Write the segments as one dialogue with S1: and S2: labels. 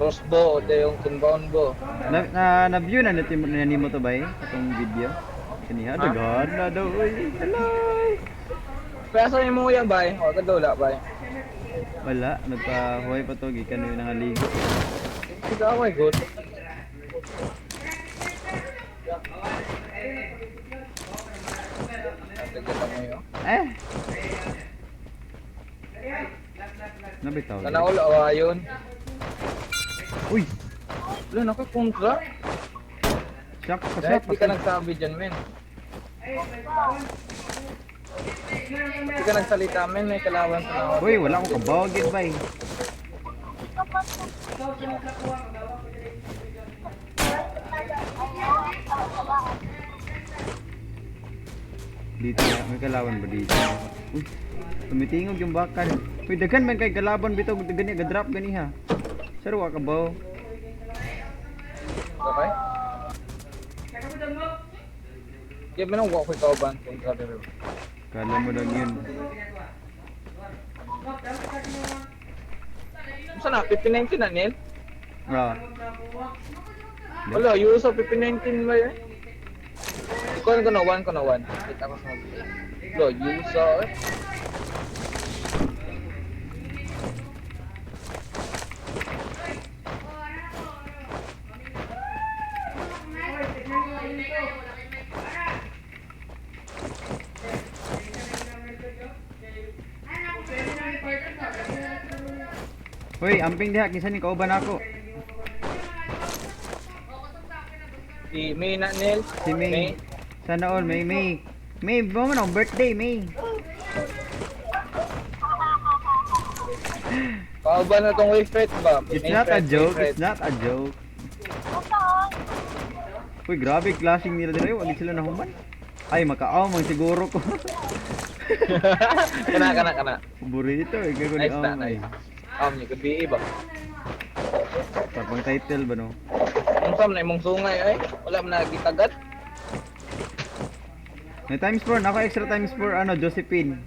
S1: Crossbow, o yung kinbound bo.
S2: Na view na natin na nimo to bay atong video. Kaniha
S1: Ha?
S2: daghan na daw oy. Hello.
S1: Kaya sa mo yan, bay? O, taga bay.
S2: Wala, nagpahuway pa to gikan yung nangaligo.
S1: Ikaw, my good. Taga mo yun.
S2: Eh. Nabitaw.
S1: Sana all, o, ayun.
S2: Uy,
S1: Wala, naku, kontra.
S2: shock pa siya.
S1: Dahil di ka nagsabi dyan, men. Di ka nagsalita, men. May kalaban sa nawa.
S2: Uy, wala akong kabawagin bay. Dito na, may kalaban ba dito? Uy, tumitingog yung bakal. Uy, daghan man kay kalaban bitaw gani ga-drop gani ha. Sir, wa ka ba?
S1: Okay? Di ba nung walk ko kauban kontra pero.
S2: Kala mo lang yun.
S1: Saan na? 15-19 na, Neil?
S2: Ah.
S1: Wala, Yuso, 15-19 ba yun? Ikaw ko na one, ko na one. Kita ko sa Wala, Yuso eh.
S2: Uy, amping diha kinsa ni kauban ako?
S1: Si May na, Neil.
S2: Si May. Sana all, May May. May, mo man akong birthday, May.
S1: Kauban na tong Wayfret ba?
S2: It's
S1: May
S2: not a
S1: Fred, May
S2: joke,
S1: Fred.
S2: it's not a joke. Uy, grabe clashing nila dito. Wag sila nahuman. Ay, makaaw man siguro ko.
S1: Kana, kana, kana.
S2: Paborito eh, kay ko ni
S1: Nice na,
S2: Amay.
S1: nice. Niya, gabi ba?
S2: Sa pang title ba no?
S1: Ang sam na imong sungay ay. Wala man nagitagat.
S2: May times 4, nako extra times 4 ano, Josephine.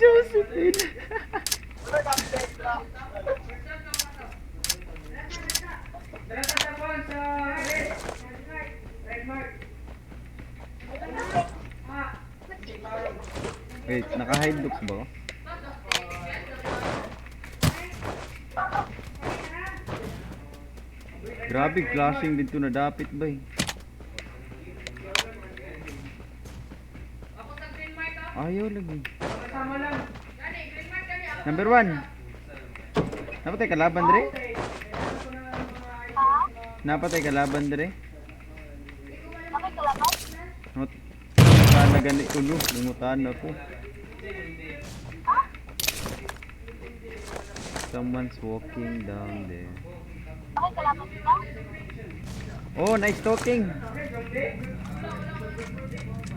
S2: Josephine. Wait, naka-hide looks ba? Ako? Grabe, clashing dito na dapit ba eh. Ayaw lagi. Number 1. Napatay kalaban dire? Napatay kalaban dire?
S3: Bakit kalaban?
S2: Not sana gani ulo, lumutan ako. Someone's walking down there.
S3: Bakit kalaban kita?
S2: Oh, nice talking.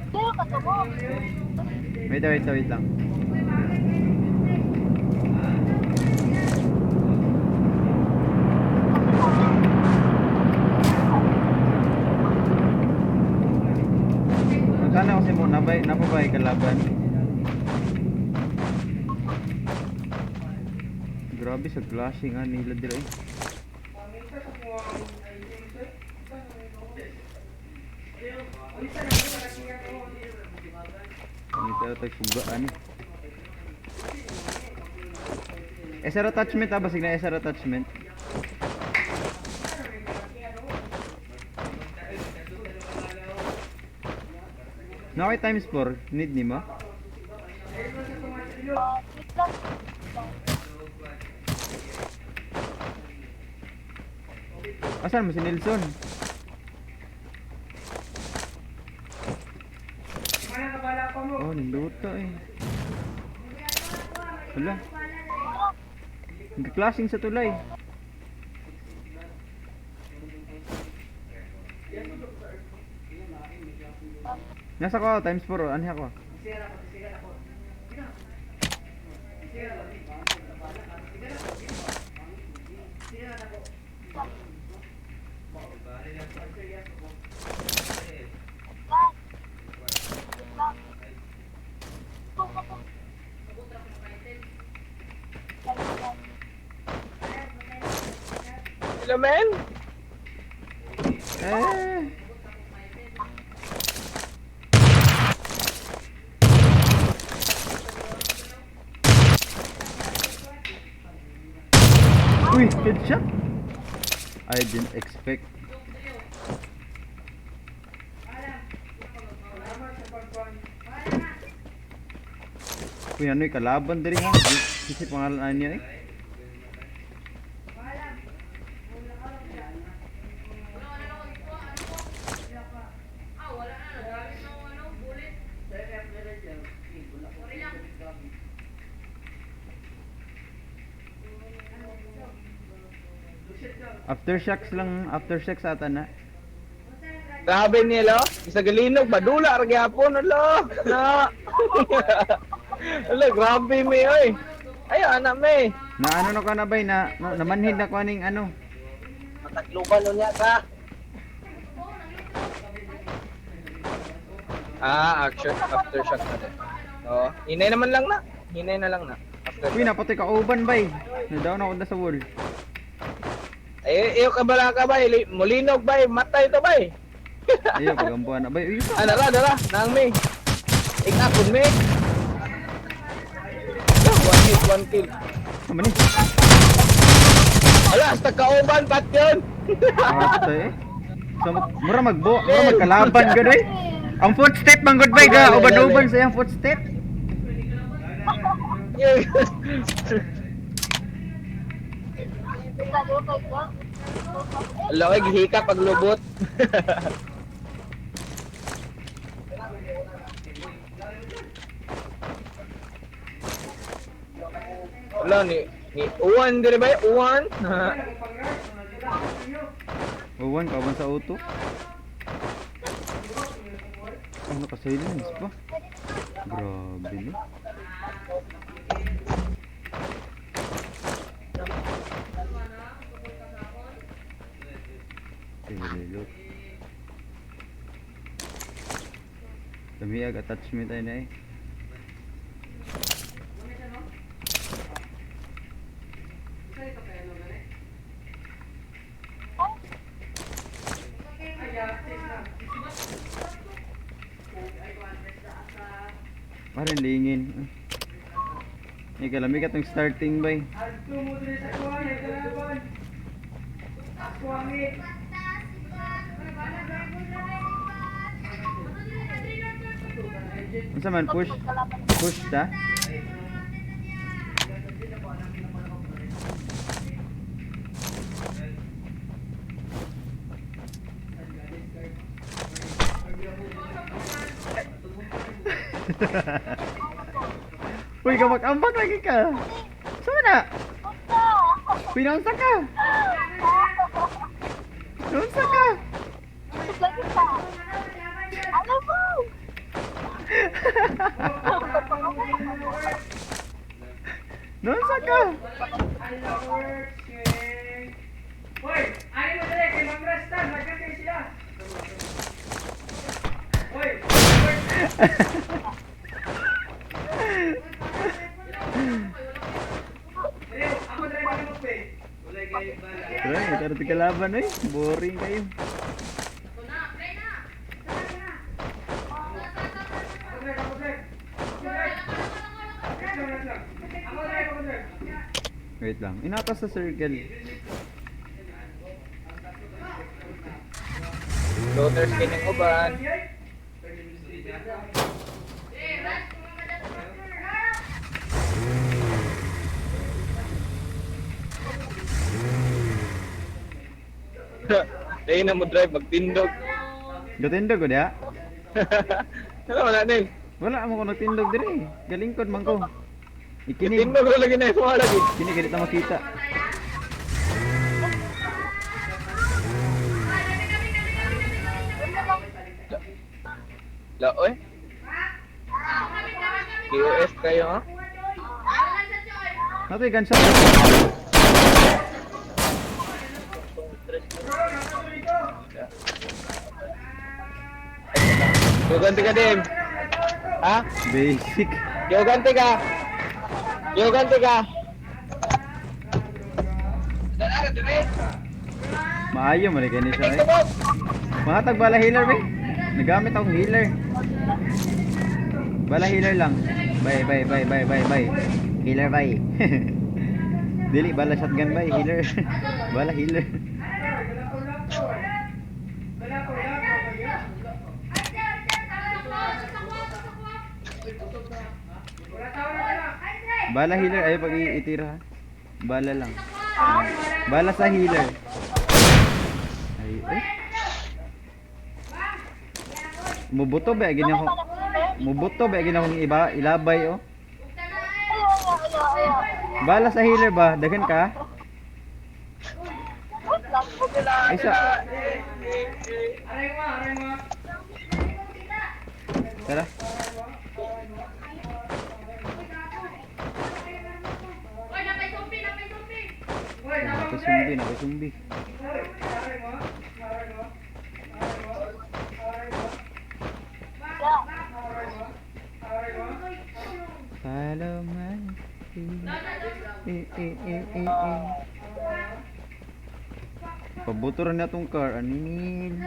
S3: Sino ka tumo?
S2: Wait, wait, wait lang. Magkano kasi mo nabay napabay kalaban? Grabe sa clashing ah nila dira eh. Dito tayo sugaan eh. SR attachment ah, basig na SR attachment. Na okay times 4, need ni mo?
S3: Wait lang.
S2: Asan mo si Nelson? Oh, niluto eh. Wala. Nagka-clashing sa tulay. Nasa ko, times 4, ano ako?
S3: Lang. Lang. Lang, lang.
S1: kayo, men.
S2: Eh. Uy, headshot. I didn't expect. Uy, ano yung kalaban diri ha? Kasi pangalan niya eh. Aftershocks lang, aftershocks ata na.
S1: Grabe nila. Isa galinog, badula, argyapon, ala. Na. Ala, grabe me, oy. Ay, ana me.
S2: Na ano na ka na bay na, na namanhid na ko aning ano.
S1: Matagluban unya ka. Ah, action, aftershock na din. Oo. Hinay naman lang na. Hinay na lang na. Aftershock.
S2: Uy, napatay ka uban bay. Na-down ako na sa wall.
S1: Ay, iyo ka bala ka bay. Mulinog bay. Matay to bay.
S2: Ayo pagampuan na bay. Uy,
S1: Ah, nara, nara. Nang me. Ikapon me. Ah, one hit, one kill.
S2: Sama ni.
S1: Ala, hasta kauban, pat yun.
S2: Patay eh. So, mura magbo, mura magkalaban gud eh. Ang footstep man gud bay ga, uban-uban sa iyang footstep.
S3: Kalupay ko.
S1: Ala, ay, gihika paglubot. Ala, ni Uwan dire ba? Uwan?
S2: Uwan kauban sa auto. Ano ka silence pa? Grabe no. Reload. Lumiag attachment ay na eh. Parang lingin. Ay, kalamig atong starting bay. Unsa man push? Push ta? Uy, kamak-ambak lagi ka. Sama na?
S3: Punta!
S2: Uy, naunsa ka? Naunsa ka?
S3: Lagi ka. Ano mo?
S2: Naunsa ka?
S4: Hoy, ayaw mo dire kay Mangrastan, nagkakay sila. Hoy, dire, ako dire ka mo pay.
S2: Tara, magkaroon ka laban eh. Boring kayo.
S4: Ako dire, ako dire. Ako dire. Wait lang, wait lang. Ako dire, ako dire.
S2: Wait lang. Inatas sa circle.
S1: Daughters kining uban. Dahil na mo drive, magtindog.
S2: Gatindog ko diha.
S1: Ano, wala na eh.
S2: Wala mo ko nagtindog dire. Galingkod man ko. Ikinig.
S1: Tindog ko lagi na yung lagi.
S2: Kini ganit na makita.
S1: La, oy. QS kayo, ha?
S2: Natoy gunshot.
S1: Yoganti ka din. Ha?
S2: Basic.
S1: Yoganti ka. Yoganti ka. Dala ka, dire.
S2: Maayo man gani siya eh.
S1: Tubok.
S2: Mahatag bala healer be. Nagamit akong healer. Bala healer lang. Bye bye bye bye bye bye. Healer bye. Dili bala shotgun bye healer. Bala healer. Bala healer ayo pag itira ha. Bala lang. Bala sa healer. Ay, eh. Mubuto ba gini ako? Mubuto ba gini akong iba ilabay oh.
S3: Ayaw, ayaw, ayaw, ayaw.
S2: Bala sa healer ba? Daghan ka?
S3: Wait lang.
S2: Isa.
S4: Aray mo, aray mo.
S2: Tara.
S4: Uy, tama mo,
S2: Nakasumbi, nakasumbi.
S4: Aray mo, aray mo. Aray mo, aray mo,
S3: Yeah.
S4: aray mo.
S2: Follow my lead. Eh, eh, eh, eh, eh. Pabuto rin na tong car. Aninin.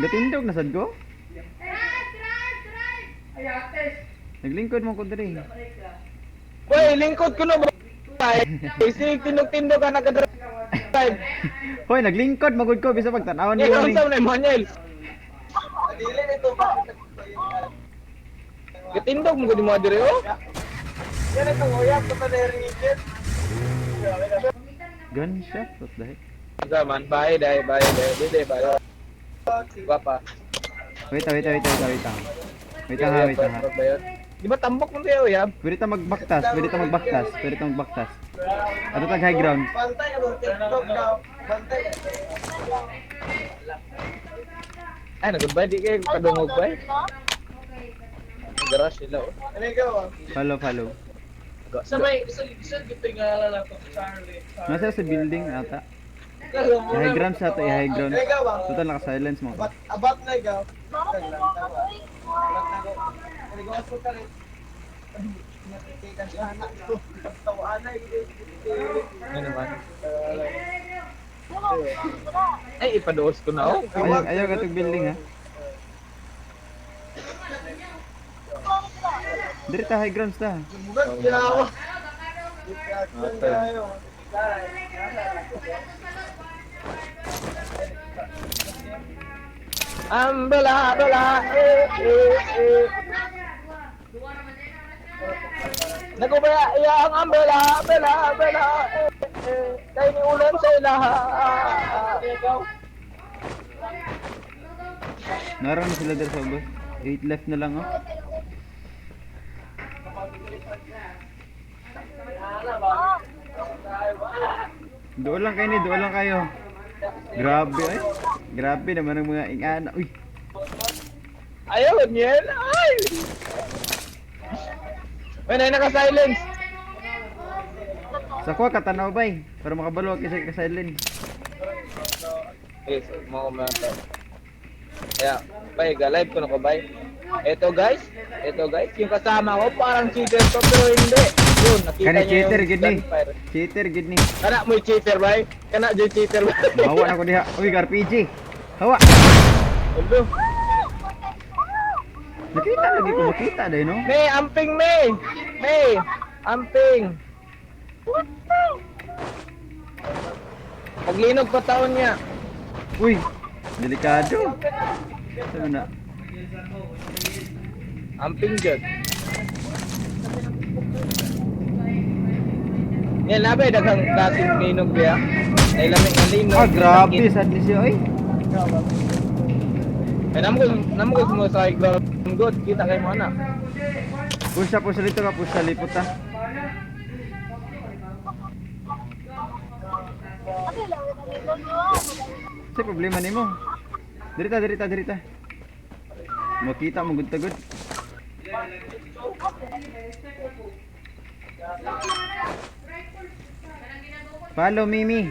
S2: Gatindog na sad ko?
S4: Ay, ates.
S2: Naglingkod mo ko diri.
S1: Uy, lingkod ko no ba? Isinig tindog-tindog ka nag-drive.
S2: Hoy, naglingkod magud ko bisa pagtan-awon
S1: Ikaw
S2: nimo ni.
S1: unsa man Manuel? Gatindog mo gud mo diri oh.
S2: Gunshot, what the heck?
S1: Zaman bae dai bae dai dili bae. Guwapa.
S2: Wait, ah, wait, ah, wait, ah, wait, ah. Wait ah, ha, wait ah, ha.
S1: Di ba tambok mo tayo ya?
S2: Pwede ta magbaktas, pwede ta magbaktas, pwede ta magbaktas. Ato tag high ground.
S1: Ay, nag-goodbye di kayo kadungog bay. Garage sila oh.
S2: Follow, follow.
S1: Sa may sa sa gitingala na to Charlie.
S2: Nasa sa building ata. I-high ground sa ato, i-high ground. Total naka-silence mo.
S5: Abat na ikaw.
S3: Bakit mo ako eh?
S5: Nagawas ko ka rin. Nakikita siya anak ko. Tawaan na.
S1: Ano naman? Ay, ipaduos ko na oh.
S2: Ayaw, ayaw ka itong building ha. Diri ta high grounds ta.
S5: Mugat ginawa.
S1: Okay. Umbrella, umbrella, eh, eh, eh. Nagubaya, iya ang umbrella, umbrella, umbrella, eh, eh. Kay ni ulan sa ilaha.
S2: Naroon na sila diri sa ubos. 8 left na lang oh. Doon lang kayo ni, doon lang kayo. Grabe ay. Grabe naman ang mga ingana. Uy,
S1: Ayaw, niyan. Ay! Uy, na naka-silence.
S2: sa kuha katanaw bay para makabalo kasi ka silent.
S1: Yes, mo ko mga Kaya, bay, ga-live ko na ko, bay. Eto guys, eto guys, yung kasama ko parang cheater to pero hindi. Yun, nakita
S2: Kani
S1: niyo
S2: cheater
S1: yung
S2: gid ni.
S1: gunfire.
S2: Cheater gid ni.
S1: Kana mo cheater, bay. Kana jo cheater, bay.
S2: Mahawa na ko diha. Uy, RPG. Hawa.
S1: Ulo.
S2: Nakita lagi ko makita dai no.
S1: May, amping, may. May, amping. Paglinog pa taon niya.
S2: Uy, delikado. Sabi na.
S1: Amping jud. Yan labi daghang klaseng linog biya. Ay lamig nga linog.
S2: Ah, grabe sad ni siya oy.
S1: Ay namo ko namo ko mo sa ground good kita kay mo ana.
S2: Push push dito ka, push lipot ta.
S3: Ano lang, ano lang,
S2: Sa problema nimo. Dirita, dirita, dirita. Makita mo gud tagod. Follow Mimi.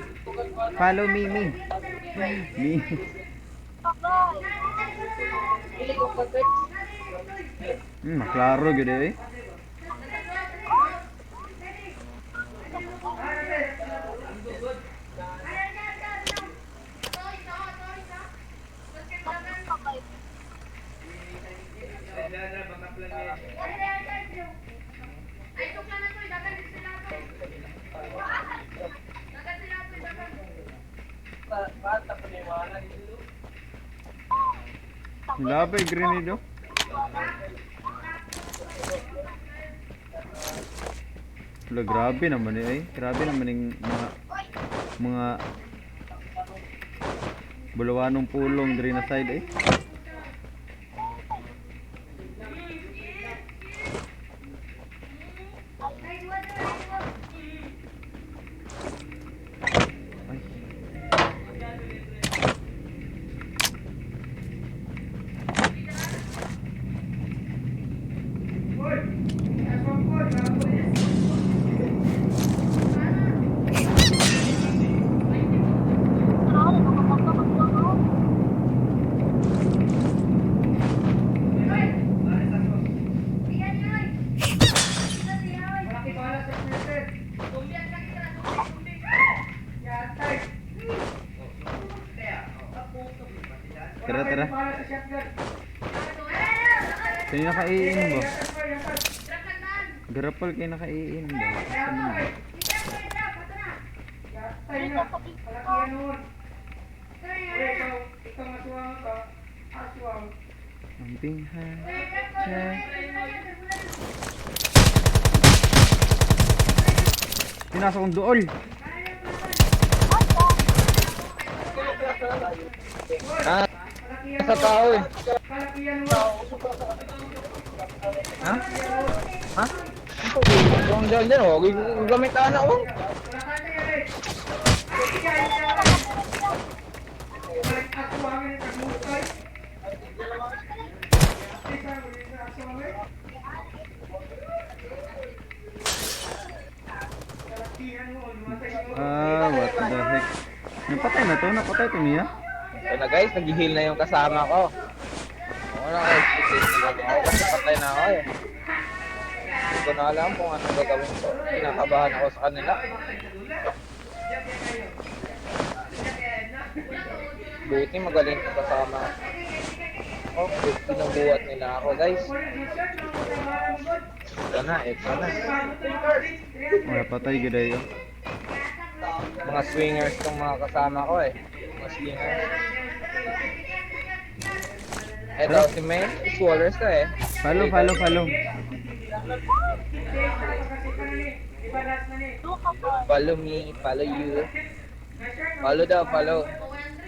S2: Follow Mimi. Mi.
S3: Bye.
S2: Maklaro gyud eh. Labay grenade oh. Wala, grabe naman eh. Ay. Grabe naman yung mga bulawanong pulong diri na side eh. Ay. Tara, tara. Sino nakaiin ba? Garapal kayo nakaiin ba? Ano na? Ang pingha. Cha. Pinasok kong duol.
S1: Ah, sa tao eh. Ha? Ha? Ang dyan dyan, oh. Gamit ana oh.
S2: Ah, what the heck. Napatay na to? Napatay to niya?
S1: Ito na guys, nag-heal na yung kasama ko. Wala ko expectation na gagawin ko kasi patay na ako eh. Hindi ko na alam kung anong gagawin ko. Kinakabahan ako sa kanila. Buti magaling yung kasama. Oh, binubuhat nila ako guys. Ito na, ito na.
S2: Wala, patay gid oh.
S1: Mga swingers tong mga kasama ko eh. Mga swingers. Eto si May, swallers ka eh.
S2: Follow, follow, follow.
S1: Follow me, follow you. Follow daw, follow.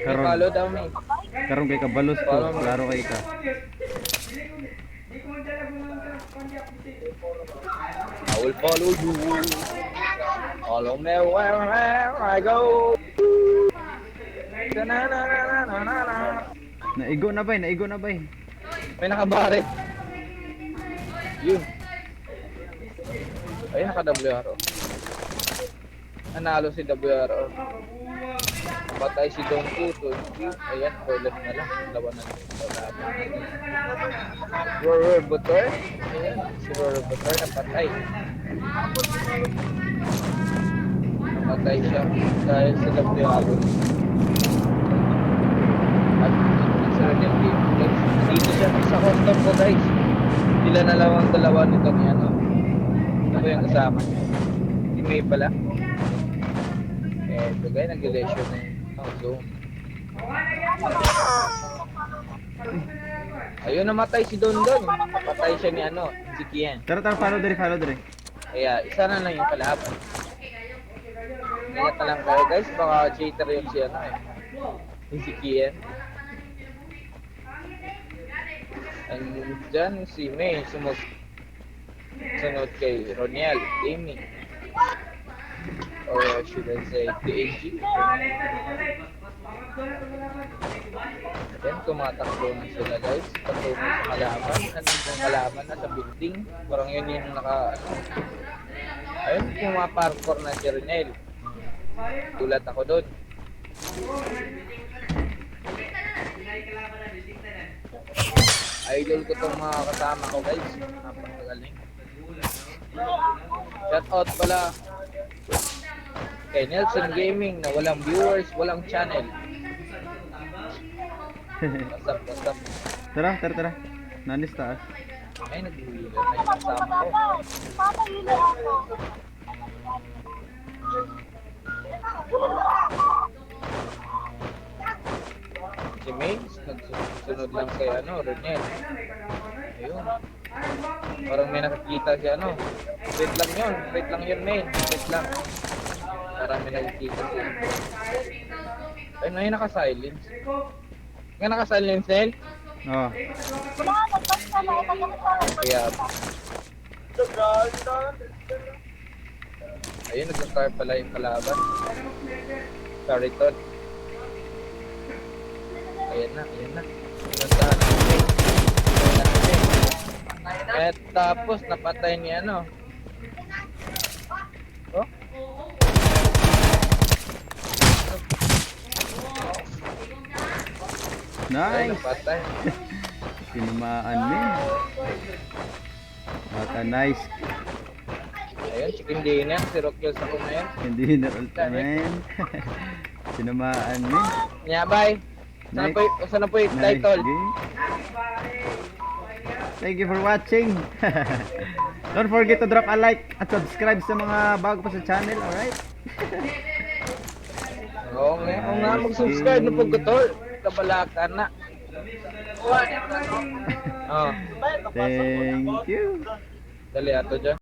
S1: May
S2: Karon.
S1: follow daw me.
S2: Karon kay kabalos ko, klaro kay ka.
S1: I will follow you. Follow me wherever I go. Na-na-na-na-na-na.
S2: Naigo na bay, naigo na bay.
S1: May nakabare. Yun. Ay, naka-WRO. Nanalo si WRO. Patay si Don Puto. Ayan, for left na lang. Dalawa na lang. Wala pa. Roror Butor. Ayan, si Roror Butor napatay. Napatay siya dahil sa WRO. At sa Renel Game, guys. Dito siya sa custom ko, guys. Sila na lang ang dalawa nito ni ano. Ito ba yung kasama niya? Si May pala. Eh, ito guys, nag-relation na yung oh, Zoom. Ayun, namatay si Don Don. Patay siya ni ano, si Kian.
S2: Tara, tara, follow diri, follow diri.
S1: Kaya, isa na lang yung kalaban. Ingat na lang kayo guys, baka cheater yung si ano eh. Yung si Kian. And dyan si May sumusunod kay Roniel, Amy. Or should I say TAG? Then tumatakbo na sila guys. Patungo sa kalaban. Nandun yung kalaban na sa building. Parang yun yung naka ano. Ayun, pumaparkour na si Ronel. Gulat ako doon. Idol ko tong mga kasama ko, guys. Napakagaling. Shout out pala kay Nelson Gaming na walang viewers, walang channel. What's up, what's up?
S2: Tara, tara, tara. Nanis taas.
S1: Ay, nag-healer na yung kasama ko.
S3: Papahilo ako.
S1: Si Maze, nagsunod lang kay ano, Renel. Ayun. Parang may nakikita si ano. Wait lang yun. Wait lang yun, Maze. Wait lang. Parang may nakikita siya. Ayun, ayun, naka-silence. Nga naka-silence, Nel?
S2: Oh.
S3: Wala, nagbasta na.
S1: Kaya, ayun, nag-car pala yung kalaban. Sorry, Tol. Ayan na, ayan na. Pinuntahan na si May. Ayan na si May. At tapos, napatay ni ano. Oh? Ay,
S2: Nice.
S1: napatay.
S2: Tinamaan men. What a nice
S1: Ayun, chicken dinner. Si Rocky sa kumain.
S2: Hindi na ultimate. Tinamaan men.
S1: Nya, bye. Sana
S2: Nice.
S1: po, sana po yung
S2: Nice
S1: title.
S2: game. Thank you for watching. Don't forget to drop a like at subscribe sa mga bago pa sa channel, alright?
S1: Oo nga, oo nga, mag-subscribe na po ko, tol. Kabalakan na. Oh,
S2: Thank you.
S1: dali ato dyan.